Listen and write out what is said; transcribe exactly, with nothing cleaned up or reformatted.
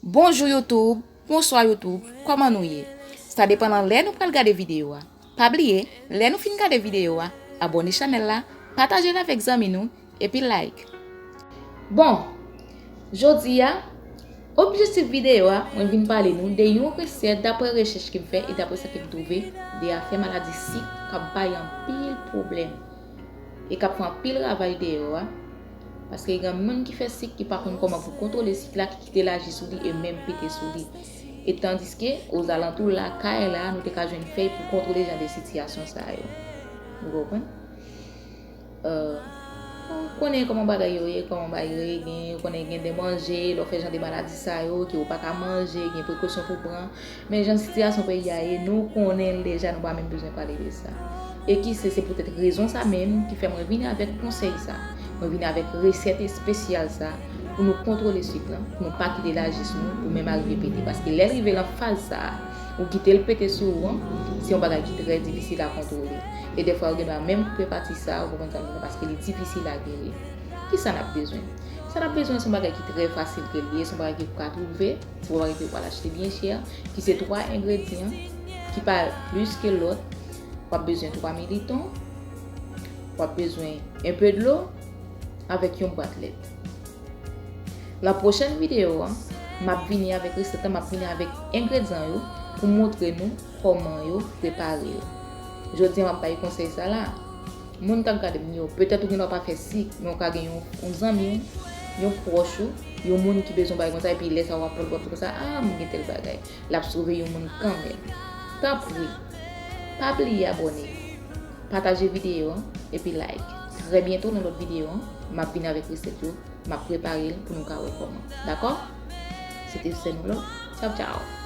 Bonjou YouTube, bonswa YouTube, kòman nou ye? Sa depann nan lè nou pral gade videyo a. Pa bliye, lè nou fin gade videyo a, abòne chanèl la, pataje l avèk zanmi nou, epi like. Bon, jodi a, objektif videyo a, mwen vin pale nou de yon resèt daprè rechèch ke m fè e daprè sa ke m twouve, de afè maladi sik k ap bay anpil pwoblèm e k ap fè anpil ravaj deyò a. Paske gen moun ki fè sik ki pa konn kòman pou kontwole sik la, ki kite l aji sou li e menm pete sou li. E tandiske, ozalantou lakay la, nou te ka jwenn fèy pou kontwole jan de sitiyasyon sa yo. Ou konprann? Euh, ou konnen kòman bagay yo ye, kòman bagay yo ye, gen, ou konnen gen de manje, lè w fè jan de maladi sa yo, ke ou pa ka manje, gen prekosyon pou pran. Men jan sitiyasyon peyi a ye, nou konnen l deja, nou pa menm bezwen pale de sa. E ki se, se poutèt rezon sa menm ki fè mwen vini avèk konsèy sa. Mwen vini avèk resèt espesyal sa pou nou kontwole sik lan, pou nou pa kite l aji sou nou pou menm arive pete. Paske lè l rive lan faz sa a, ou kite l pete sou ou an, se yon bagay ki trè difisil a kontwole. E dèfwa yo gen dwa menm koupe pati sa a, ou konprann sa m di la, paske li difisil a geri. Kisa n ap bezwen? Sa n ap bezwen se yon bagay ki trè fasil ke l ye, se yon bagay ke ou ka twouve, se yon bagay ke ou pral achte byen chè, ki se twa engredyan, ki pa plis ke lòt. W ap bezwen twa militon, w ap bezwen enpe dlo, avèk yon bwat lèt. Lan pwochèn videyo a, m ap vini avèk resèt la, m ap vini avèk engredyan yo pou montre nou kòman yo prepare yo. Jodi a, m ap bay konsèy sa la. Moun k ap gade m yo, petèt ou gen dwa pa fè sik, men ou ka gen yon, yon zanmi w, yon pwòch ou, yon moun ki bezwen bagay konsa, epi lè sa w ap pran, w ap di konsa, a, m gen tèl bagay. L ap sove yon moun kanmenm. Tanpri, pa bliye abòne, pataje videyo an, epi like. Trè byento nan lòt videyo an, m ap vini avèk resèt yo, m ap prepare l pou nou ka wè kòman. Dakò? Se te sè nou lò. Tchaw, tchaw.